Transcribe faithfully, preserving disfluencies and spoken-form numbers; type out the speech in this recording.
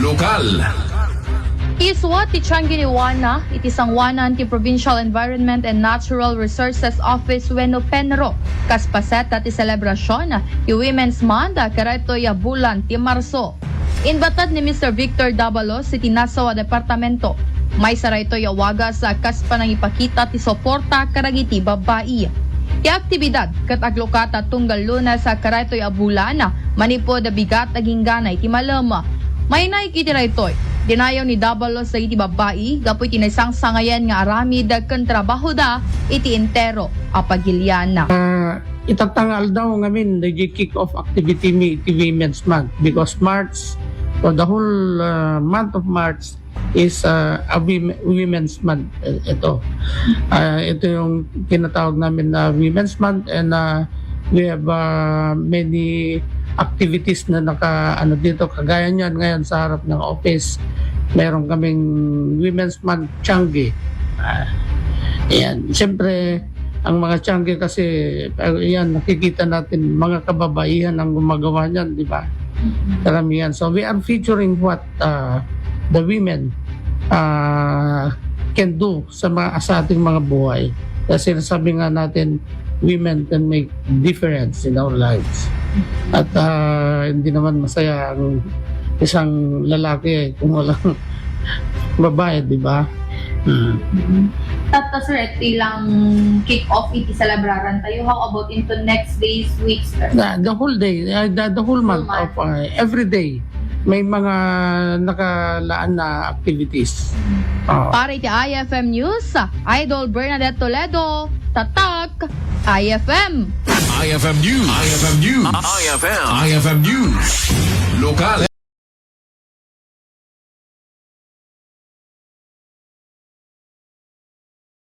Lokal. Isua ti tianggi ni Juana iti sangoanan ti Provincial Environment and Natural Resources Office wenno PENRO kas paseta ti selebrasion ti Women's Month kadaytoy a bulan ti Marso. Inbatad ni Mister Victor Davalos iti nasao a departamento. Maysa daytoy a wagas kas panangipakita ti suporta kadagiti babbai. Ti aktibidad ket aglukat a tunggal Lunes kadaytoy a bulan manipud bigat a ginggana iti malem. Mainaig iti daytoy, dinayaw ni Davalos dagiti babbai gapu iti naisangsangayan nga aramid ken trabahoda iti entero a pagilian. Ah, itatta nga aldaw ngamin, dagiti kick-off activity mi iti Women's Month because March, for the whole, ah, month of March, is, ah, a wom-, Women's Month, eh, ito. Ah, ito yung tinatawag namin na Women's Month, and, ah, we have, ah, many activities na naka, ano, dito, kagaya niyan ngayon sa harap ng office. Meron kaming Women's Month tianggi. Ah, ayan. Siyempre, ang mga tianggi kasi, ah, yan, nakikita natin, mga kababaihan ang gumagawa niyan, di ba? Mm-mm. Karamihan. So, we are featuring what, ah, the women, ah, can do sa mga, sa ating mga buhay. Kasi sinasabi nga natin, women can make difference in our lives. At, ah, hindi naman masaya ang isang lalaki, eh, kung walang babae, di ba? Mm. Mm-hmm. Tatta, sir, iti lang kick-off iti selebraran tayo. How about into next days, weeks, sir? The, the whole day, uh, the, the whole month, whole month of, uh, every day, may mga nakalaan na activities. Oo. Para iti I F M News, Idol Bernadette Toledo, Tatak, I F M. I F M News. I F M News. I F M. I F M News. Lokal.